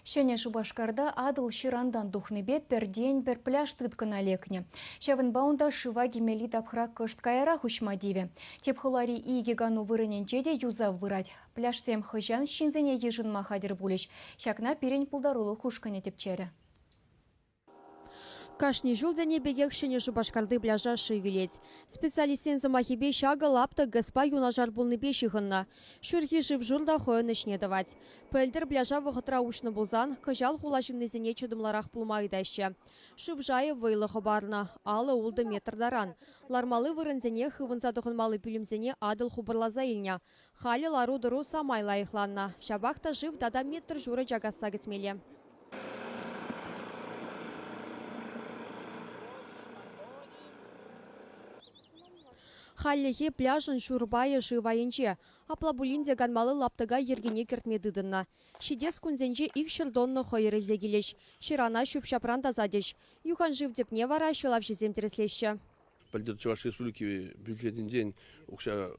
Ҫӗнӗ Шупашкарта Атӑл ҫырантан тухнипе пӗртен-пӗр пляж тыткӑна лекнӗ. Ҫавӑнпа унта шыва кӗмелли тапхӑра кӑшт каярах уҫма тивӗ. Тӗп хулари икӗ кану вырӑнӗнче те юсав пырать. Пляжсем хӑҫан ҫынсене йышӑнма хатӗр пулӗҫ? Ҫакна пирӗн пултарулӑх ушкӑнӗ тӗпчерӗ. Кашни ҫул тенӗ пекех Ҫӗнӗ Шупашкарти пляжа шыв илет. Специалистсен сӑмахӗпе ҫакӑ лаптӑк ГЭСпа юнашар пулнипе ҫыхӑннӑ. Ҫурхи шыв-шур та хӑйӗн ӗҫне тӑвать. Пӗлтӗр пляжа вӑхӑтра уҫнӑ пулсан кӑҫал хула ҫыннисене чӑтӑмлӑрах пулма ыйтаҫҫӗ. Шыв шайӗ вӑйлӑ хӑпарнӑ, 56 метр таран. Лармалли вырӑнсене, хывӑнса тӑхӑнмалли пӳлӗмсене Атӑл хупӑрласа илнӗ. Халӗ лару-тӑру самай лайӑхланнӑ. Ҫапах та шыв тата метр ҫурӑ чакасса кӗтмелле. Хальлӗхе пляжӑн ҫур пайӗ шыв айӗнче. Апла пулин те канмалли лаптӑка йӗркене кӗртме тытӑннӑ. Ҫитес кунсенче 200 тонна хӑйӑр илсе килӗҫ. Ҫырана ҫӳп-ҫапран тасатӗҫ. Юхан шыв тӗпне вара ҫӑлавҫӑсем тӗрӗслеҫҫӗ. Пӗлтӗр Чӑваш Республики бюджетӗнчен укҫа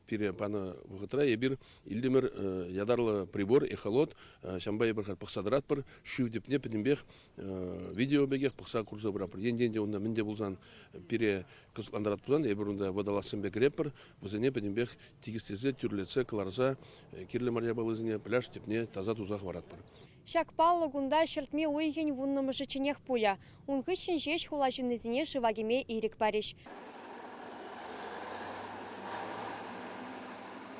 пире панӑ вӑхӑтра эпир илтӗмӗр ятарлӑ прибор, эхолот. Ҫавӑнпа эпир халь пӑхса тӑратпӑр. Шыв тӗпне пӗтӗмпех видео пекех пӑхса курса пыратпӑр. Енчен те унта мӗн те пулсан пире кӑсӑклантарать пулсан, эпир унта водолазсемпе кӗретпӗр. Вӗсене пӗтӗмпех тикӗслесе, тӳрлетсе, кӑларса кирлӗ мар япаласене пляж тӗпне таса туса хӑваратпӑр. Ҫак паллӑ кунта ҫӗртме уйӑхӗн вуннӑмӗшӗчченех пулӗ. Ун хыҫҫӑн ҫеҫ хула ҫыннисене шыва кӗме ирӗк парӗҫ.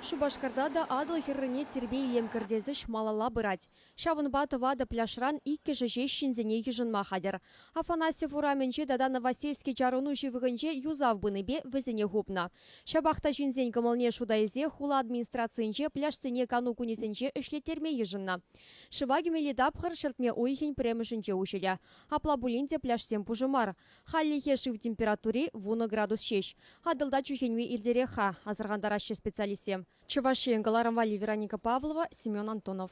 Шупашкарта та Атӑл хӗррине тирпей-илем кӗртес ӗҫ малалла пырать. Ҫавӑнпа тӑватӑ пляжран иккӗшӗ ҫеҫ ҫынсене йышӑнма хатӗр. Афанасьев урамӗнче тата Новосельски чарӑну ҫывӑхӗнче юсав пынипе вӗсене хупнӑ. Ҫапах та ҫынсен кӑмӑлне шута илсе хула администрацийӗнче пляжсене кану кунӗсенче ӗҫлеттерме йышӑннӑ. Шыва кӗмелли тапхӑр ҫӗртме уйӑхӗн пӗрремӗшӗнче уҫӑлӗ. Апла пулин те пляжсем пушӑ мар. Хальлӗхе шыв температури вунӑ градус ҫеҫ. Атӑлта чӳхенме иртерех-ха, асӑрхантараҫҫӗ специалистсем. Чӑваш Ен кӑларӑм валли Вероника Павлова, Семен Антонов.